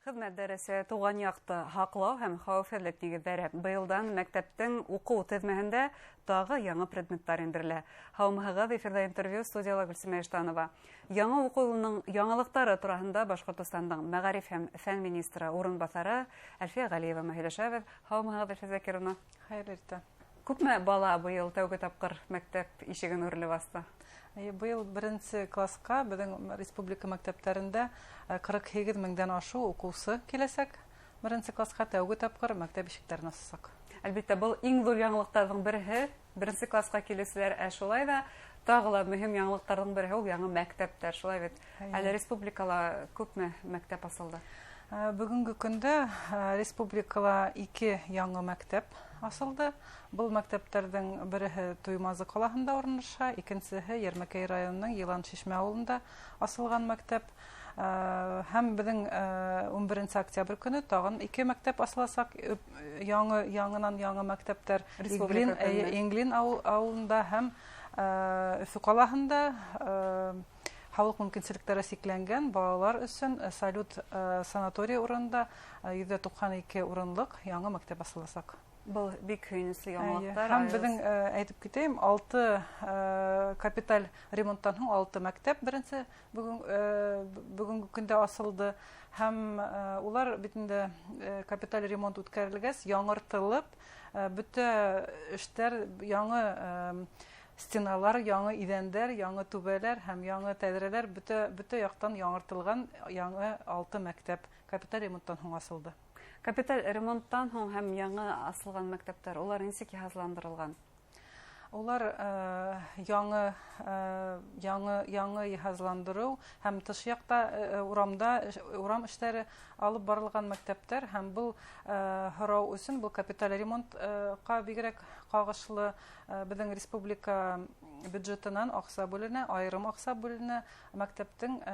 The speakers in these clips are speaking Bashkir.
Хеҙмәт дәресе туған яҡты һаҡлау һәм хәүефһеҙлек нигеҙҙәре. Быйылдан мәктәптең уҡыу теҙмәһендә тағы яңы предметтар индерелә. Һаумыһығыҙ, эфирҙа интервью, студияла Гөлсимә Иштанова. Яңы уҡыу йылының яңылыҡтары тураһында Башҡортостандың мәғариф һәм фән министры урынбаҫары Әлфиә Ғәлиева менән һөйләшәбеҙ. Һаумыһығыҙ, Әлфиә Закировна. Хәйерле иртә. Күпме бала быйыл тәүге тапҡыр мәктәп ишеген үрелеп асты? Быйыл беренсе класҡа беҙҙең республика мәктәптәрендә 48 меңдән ашыу уҡыусы киләсәк. Беренсе класҡа тәүге тапҡыр мәктәп ишектәрен асасаҡ. Әлбиттә, был иң ҙур яңылыҡтарҙың береһе, беренсе класҡа килеүселәр, ә шулай ҙа тағы ла мөһим яңылыҡтарҙың береһе ул яңы мәктәптәр, шулай бит. Әле республикала күпме мәктәп асылды? Бөгөнгө көндә республикала 2 яңы мәктәп асылды. Был мәктәптәрҙең береһе Туймазы ҡалаһында урынлаша, икенсеһе Йәрмәкәй районының Йылан Шишмә ауылында асылған мәктәп. Һәм беҙҙең 11 октябрь көнө тағын 2 мәктәп асыласаҡ, яңынан яңы мәктәптәр. Инглин ауылында һәм Өфө ҡалаһында һаулыҡ мөмкинселектәре сикләнгән балалар өсөн Салют санаторий урынында 192 урынлыҡ яңы мәктәп асыласаҡ. Был бик һөйөнөслө яңылыҡтар. Һәм беҙҙең, әйтеп китәйем, 6 капиталь ремонттан һуң 6 мәктәп беренсе бөгөнгө көндә асылды. Һәм улар бит инде капиталь ремонт үткәрелгәс, яңыртылып, бөтә эштәр яңы стеналар, яңы иҙәндәр, яңы түбәләр һәм яңы тәҙрәләр, бөтә яҡтан яңыртылған яңы 6 мәктәп капиталь ремонттан һуң асылды. Капиталь ремонттан һуң һәм яңы асылған мәктәптәр, улар нисек йыһазландырылған? Улар яңы йыһазландырыу һәм тыш яҡта урамда урам эштәре алып барылған мәктәптәр, һәм был һорау өсөн был капиталь ремонтҡа бигерәк ҡағышлы. Беҙҙең республика бюджетынан аҡса бүленә, айырым аҡса бүленә мәктәптең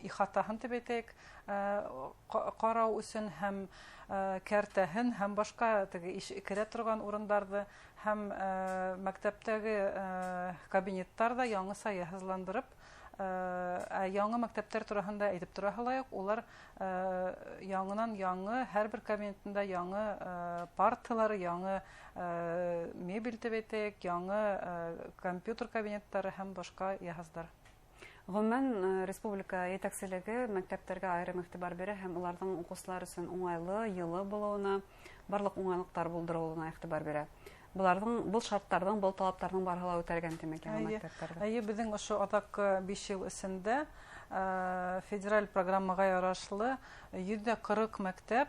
ихатаһын тип әйтәйек, ҡарау өсөн һәм кәртәһен һәм башҡа теге керә торған урындарҙы һәм мәктәптәге кабинеттар ҙа яңыса йыһазландырып, яңы мәктәптәр тураһында әйтеп тораһы ла юҡ, улар яңынан яңы, һәр бер кабинетында яңы парталар, яңы мебель тип әйтәйек, яңы компьютер кабинеттары һәм башҡа йыһаздар. Ғөмүмән, республика етәкселеге мәктәптәргә айырым иғтибар бирә һәм уларҙың уҡыусылар өсөн уңайлы, йылы булыуына, барлыҡ уңайлыҡтар булдырылыуына иғтибар бирә. Был шарттарҙың, был талаптарҙың барыһы ла үтәлгән, тимәк, яңы мәктәптәрҙә. Эйе, беҙҙең ошо аҙаҡ 5 йыл эсендә федераль программаға ярашлы 140 мәктәп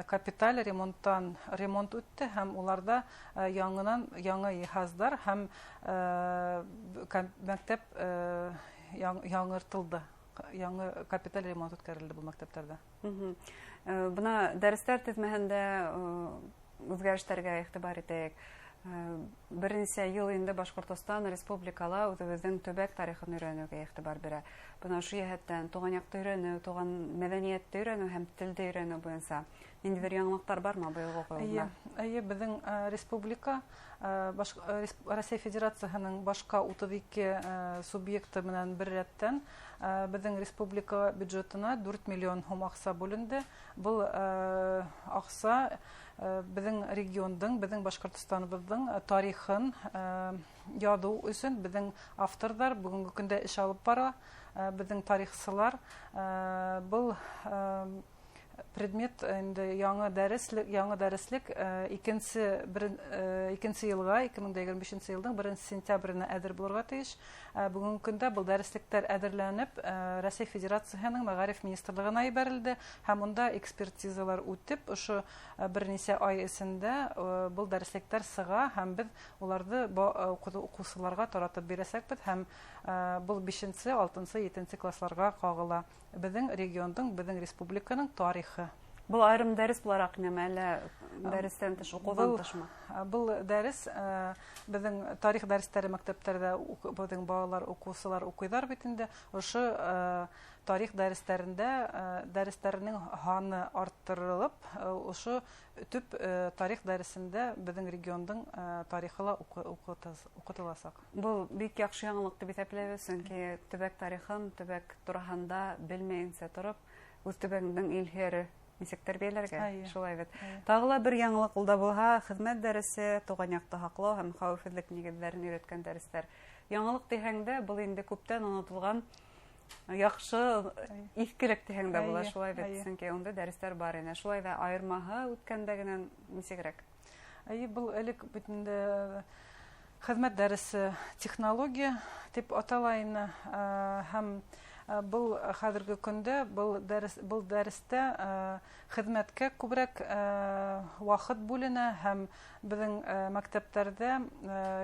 капиталь ремонттан ремонт үтте һәм уларҙа яңынан яңы йыһаздар һәм мәктәп яңыртылды, яңы капиталь ремонт үткәрелде был мәктәптәрҙә. Бына дәрестәр теҙмәһендә үҙгәрештәргә иғтибар итәйек. Бер нисә йыл инде Башҡортостан республикала үҙебеҙҙең төбәк тарихын өйрәнеүгә иғтибар бирә. Бына ошо йәһәттән туған яҡты өйрәнеү, туған мәҙәниәтте өйрәнеү һәм телде өйрәнеү буйынса ниндәйҙер яңылыҡтар бармы быйылғы уҡыу йылында? Эйе, беҙҙең республика Рәсәй Федерацияһының башҡа 32 субъекты менән бер рәттән беҙҙең республика бюджетына 4 миллион һум аҡса бүленде. Был аҡса беҙҙең региондың, беҙҙең Башҡортостаныбыҙҙың тарихын яҙыу өсөн беҙҙең авторҙар бөгөнгө көндә эш алып бара, беҙҙең тарихсылар. Был предмет инде яңы дәреслек, яңы дәреслек икенсе йылға, 2025 йылдың 1 сентябренә әҙер булырға тейеш. Бөгөнгө көндә был дәреслектәр әҙерләнеп, Рәсәй Федерацияһының Мәғариф министрлығына ебәрелде һәм унда экспертизалар үтеп, ошо бер нисә ай эсендә был дәреслектәр сыға һәм беҙ уларҙы уҡыусыларға таратып бирәсәкбеҙ һәм был 5-нсе, 6-нсы, 7-нсе классларға ҡағыла. Беҙҙең региондың, беҙҙең республиканың тарихы. Был айырым дәрес булараҡ инеме, әллә дәрестән тыш, уҡыуҙан тышмы? Был дәрес, беҙҙең тарих дәрестәре мәктәптәрҙә беҙҙең балалар, уҡыусылар уҡыйҙар бит инде. Ошо тарих дәрестәренең һаны арттырылып, ошо төп тарих дәресендә беҙҙең региондың тарихы ла уҡытыласаҡ. Был бик яҡшы яңылыҡ тип иҫәпләйбеҙ, сөнки төбәк тарихын, төбәк тураһында белмәйенсә тороп, Үҙ төбәгеңдең илһөйәре нисек тәрбиәләргә, шулай бит. Тағы ла бер яңылыҡ ул да булһа, хеҙмәт дәресе, туған яҡты һаҡлау һәм хәүефһеҙлек нигеҙҙәрен өйрәткән дәрестәр. Яңылыҡ тиһәң дә, был инде күптән онотолған яҡшы иҫкелек тиһәң дә була, шулай бит. Сөнки унда дәрестәр бар ине. Шулай ҙа айырмаһы үткәндәгенән нисегерәк? Эйе, был элек бит инде хеҙмәт дәресе технология тип атала ине, һәм был хәҙерге көндә был дәрестә хеҙмәткә күберәк ваҡыт бүленә һәм беҙҙең мәктәптәрҙә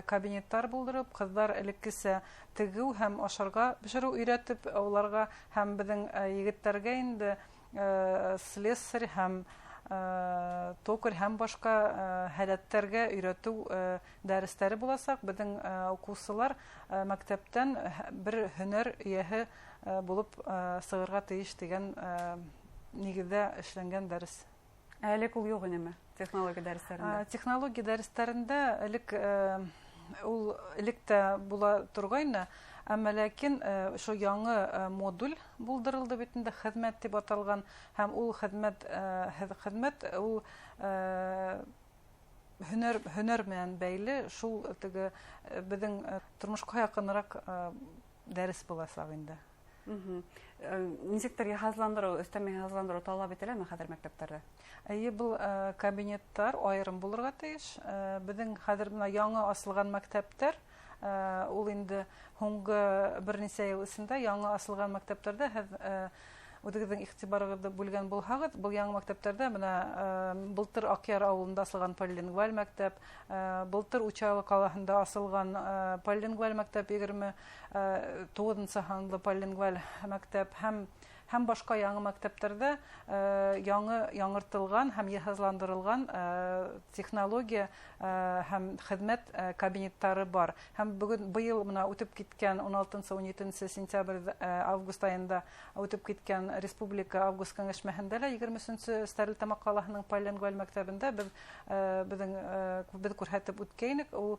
кабинеттар булдырып, ҡыҙҙар элеккесә тегеү һәм ашарға бешереү өйрәтеп уларға, һәм беҙҙең егеттәргә инде слесарь һәм токарь һәм башҡа һәләттәргә өйрәтеү дәрестәре буласаҡ. Беҙҙең уҡыусылар мәктәптән бер һөнәр эйәһе булып сығырға тейеш тигән нигеҙҙә эшләнгән дәрес. Ә элек ул юҡ инеме технология дәрестәрендә? Технология дәрестәрендә элек ул элек тә була торғайны, әммә ләкин ошо яңы модуль булдырылды бит инде, хеҙмәт тип аталған, һәм ул хеҙмәт ул һөнәр менән бәйле, шул теге беҙҙең тормошҡа яҡыныраҡ дәрес буласаҡ инде. Нисектер йыһазландырыу, өҫтәмә йыһазландырыу талап ителәме хәҙер мәктәптәрҙә? Эйе, был кабинеттар айырым булырға тейеш. Беҙҙең хәҙер бына яңы асылған мәктәптәр, ул инде һуңғы бер нисә йыл эсендә яңы асылған мәктәптәрҙә һеҙ үҙегеҙҙең иғтибарығыҙҙы бүлгән булһағыҙ, был яңы мәктәптәрҙә бына былтыр Аҡъяр ауылында асылған полилингваль мәктәп, былтыр Учалы ҡалаһында асылған полилингваль мәктәп, 29-нсы һанлы полилингваль мәктәп һәм башҡа яңы мәктәптәрҙә яңыртылған һәм йыһазландырылған технология һәм хеҙмәт кабинеттары бар. Һәм бөгөн быйыл бына үтеп киткән ун алтынсы, ун етенсе сентябрь, август айында үтеп киткән республика август кәңәшмәһендә лә 23-нсө Стәрлетамаҡ ҡалаһының полилингваль мәктәбендә беҙ күрһәтеп үткәйнек. Ул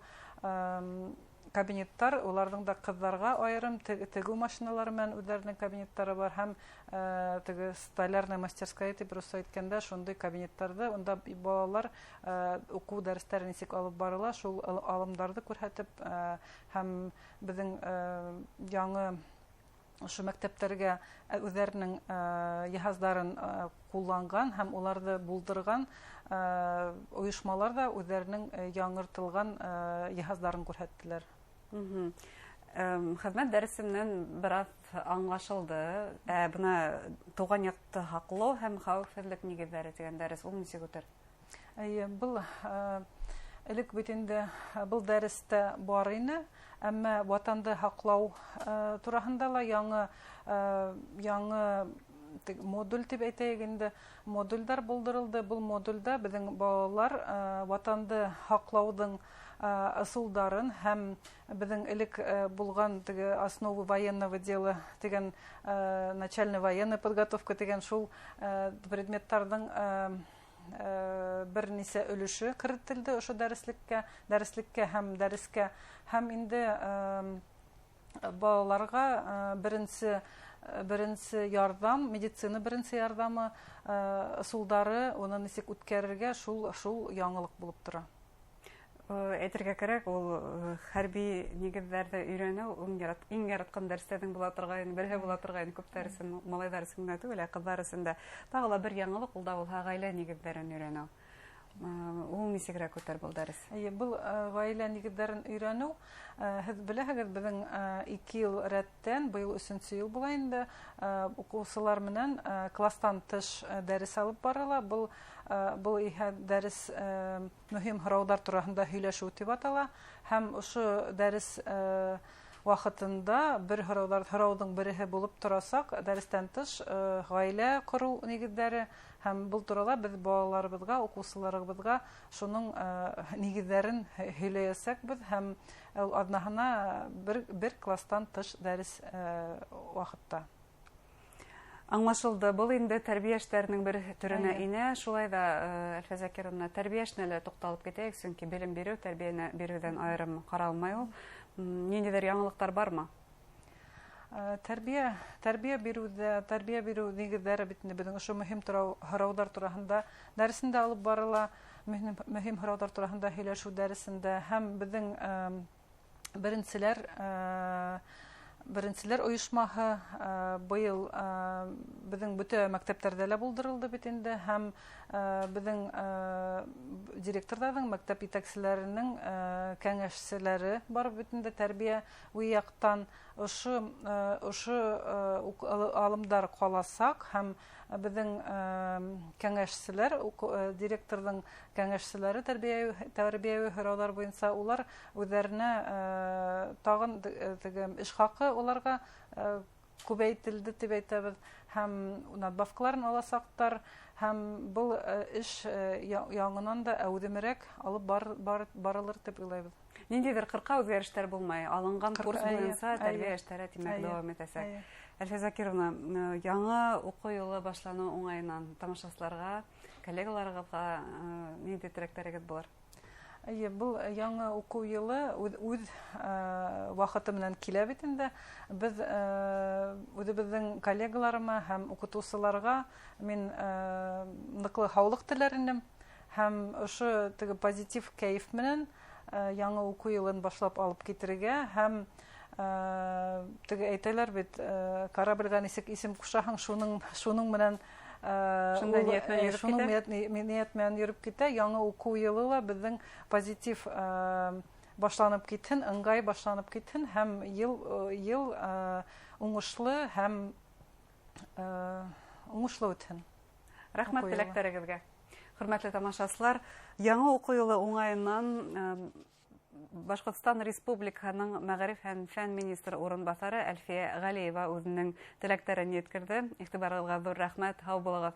кабинеттар, уларҙың да ҡыҙҙарға айырым тегеү машиналары менән үҙҙәренең кабинеттары бар һәм теге столярная мастерская тип русса әйткәндә шундай кабинеттарҙы, унда балалар уҡыу дәрестәре нисек алып барыла, шул алымдарҙы күрһәтеп, һәм беҙҙең яңы ошо мәктәптәргә үҙҙәренең йыһаздарын ҡулланған һәм уларҙы булдырған ойошмалар ҙа үҙҙәренең яңыртылған йыһаздарын күрһәттеләр. Хеҙмәт дәресе менән бер аҙ аңлашылды. Бына тыуған яҡты һаҡлау һәм хәүефһеҙлек нигеҙҙәре тигән дәрес, ул нисек үтер? Эйе, был элек бит инде был дәрестә бар ине, әммә ватанды һаҡлау тураһында ла яңы модуль тип әйтәйек инде, модулдәр булдырылды. Был модулдә беҙҙең балалар ватанды һаҡлауҙың ысулдарын һәм беҙҙең элек булған теге основы военного дела тигән, начальная военная подготовка тигән шул предметтарҙың бер нисә өлөшө керетелде ошо дәреслеккә һәм дәрескә, һәм инде балаларға беренсе ярҙам, медицина беренсе ярҙамы ысулдары, уны нисек үткәрергә, шул яңылыҡ булып тора. Әйтергә кәрәк, ул хәрби нигеҙҙәрҙе өйрәнеү иң яратҡан дәрестәрҙең була торғайны, береһе була торғайны күптәр өсөн, малайҙар өсөн генә түгел, ә ҡыҙҙар өсөн дә. Тағы ла бер яңылыҡ ул да булһа ғаилә нигеҙҙәрен өйрәнеү. Ул нисегерәк үтәр был дәрес? Эйе, был ғаилә нигеҙҙәрен өйрәнеү, һеҙ беләһегеҙ, беҙҙең 2 йыл рәттән, быйыл өсөнсө йыл була инде, уҡыусылар менән класстан тыш дәрес алып барыла. Был иһә дәрес мөһим һорауҙар тураһында һөйләшеү тип атала. Һәм ошо дәрес ваҡытында бер һорауҙың береһе булып торасаҡ дәрестән тыш ғаилә ҡороу нигеҙҙәре, һәм был турала беҙ балаларыбыҙға, уҡыусыларыбыҙға шуның нигеҙҙәрен һөйләйәсәкбеҙ, һәм ул аҙнаһына бер класстан тыш дәрес ваҡытта. Аңлашылды. Был инде тәрбиә эштәренең бер төрөнә инә. Шулай да, Әлфиә Закировна, тәрбиә эшенә лә туҡталып китәйек, сөнки белем биреү тәрбиәне биреүҙән айырым ҡаралмай ул. Ниндәйҙер яңылыҡтар бармы? Тәрбиә биреүҙә, тәрбиә биреү нигеҙҙәре бит инде беҙҙең ошо мөһим һорауҙар тураһында дәресендә алып барыла, мөһим һорауҙар тураһында һөйләшеү дәресендә һәм беҙҙең беренселәр ойошмаһы быйыл беҙҙең бөтә мәктәптәрҙә лә булдырылды бит инде һәм беҙҙең директорҙарҙың, мәктәп етәкселәренең кәңәшселәре бар бит инде тәрбиәүи яҡтан ошо алымдар ҡаласаҡ һәм беҙҙең кәңәшселәр, директорҙың кәңәшселәре тәрбиәүи һорауҙар буйынса улар үҙҙәренә тағын теге эш хаҡы уларға күбәйтелде тип әйтәбеҙ һәм надбавкаларын аласаҡтар һәм был эш яңынан да әүҙемерәк алып барылыр тип уйлайбыҙ. Ниндәйҙер ҡырҡа үҙгәрештәр булмай, алынған курс буйынса тәрбиә эштәре тимәк дауам итәсәк. Әлфиә Закировна, яңы уҡыу йылы башланыу уңайынан тамашасыларға, коллегаларығыҙға ниндәй теләктәрегеҙ булыр? Эйе, был яңы уҡыу йылы үҙ ваҡыты менән килә бит инде. Беҙ үҙебеҙҙең коллегаларыма һәм уҡытыусыларға мин ныҡлы һаулыҡ теләр инем һәм ошо теге позитив кәйеф менән яңы уҡыу йылын башлап алып китергә һәм теге әйтәләр бит, кораблгә нисек исем ҡушаһың, шуның менән шуның ниәт менән йөрөп китә. Яңы уҡыу йылы ла беҙҙең позитив башланып китһен, ыңғай башланып китһен һәм йыл уңышлы һәм уңышлы үтһен. Рәхмәт теләктәрегеҙгә. Хөрмәтле тамашасылар, яңы уҡыу йылы уңайынан Башҡортостан Республикаһының мәғариф һәм фән министры урынбаҫары Әлфиә Ғәлиева үҙенең теләктәрен еткерҙе. Иғтибарығыҙға ҙур рәхмәт, һау булығыҙ.